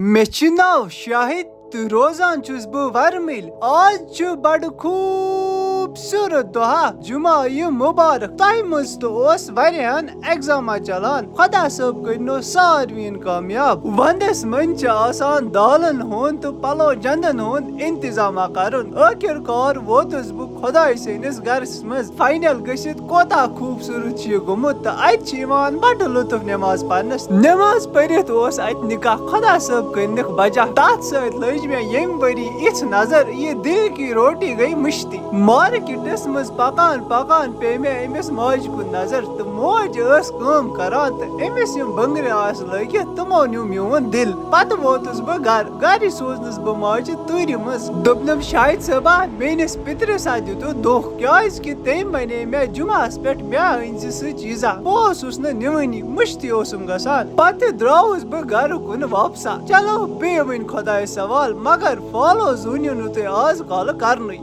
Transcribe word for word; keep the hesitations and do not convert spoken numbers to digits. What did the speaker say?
مےٚ چھُ ناو شاہد تہٕ روزان چھُس بہٕ ورمٕلۍ۔ آز چھُ بڑٕ خوٗبصوٗرت دۄہا، جمعہ یہِ مُبارک۔ تۄہہِ منٛز تہٕ اوس واریاہن ایگزاما چلان۔ خۄدا صٲب کٔرِنو ساروِیَن کامیاب۔ ونٛدس منٛز چھِ آسان دالن ہُنٛد تہٕ پلو جندن ہُنٛد انتظاما کرُن۔ ٲخِر کار ووتُس بہٕ خۄداے سٕنٛدِس گرس منٛز۔ فاینل گٔژھِتھ کوتاہ خوٗبصوٗرت چھُ یہِ گوٚمُت تہٕ اتہِ چھِ یِوان بڑٕ لطف نماز پرنس۔ نماز پٔرِتھ اوس اتہِ نکاح۔ خۄدا صٲب کٔرنکھ بجا۔ تتھ سۭتۍ لٔج مےٚ ییٚمہِ ؤری یِژھ نظر، یہِ دل کی روٹی گٔے مٔشتٕے۔ مارکیٹس منٛز پکان پکان پیٚیہِ مےٚ أمِس ماجہِ کُن نظر تہٕ موج ٲس کٲم کران تہٕ أمِس یِم بنگرِ آسہٕ لٲگِتھ، تِمو نیوٗ میون دل۔ پتہٕ ووتُس بہٕ گرٕ۔ گرِ سوزنس بہٕ ماجہِ تۭرِ منٛز۔ دوٚپنم، "شاہد صٲبا، میٲنِس پِترِس ہا دیُتُتھ دھوکھ، کیازِ کہِ تٔمۍ ونے مےٚ جمعہس پٮ۪ٹھ مےٚ أنۍ زِ سُہ چیٖزا۔ بہٕ اوسُس نہٕ نِوٲنی، مٔشتٕے اوسُم گژھان۔ پتہٕ درٛاوُس بہٕ گرٕ کُن واپسا۔" چلو، بیٚیہِ وۄنۍ خۄدایس سوال، مگر فالو زوٗنِو نہٕ تُہۍ آز کالہٕ کرنُے۔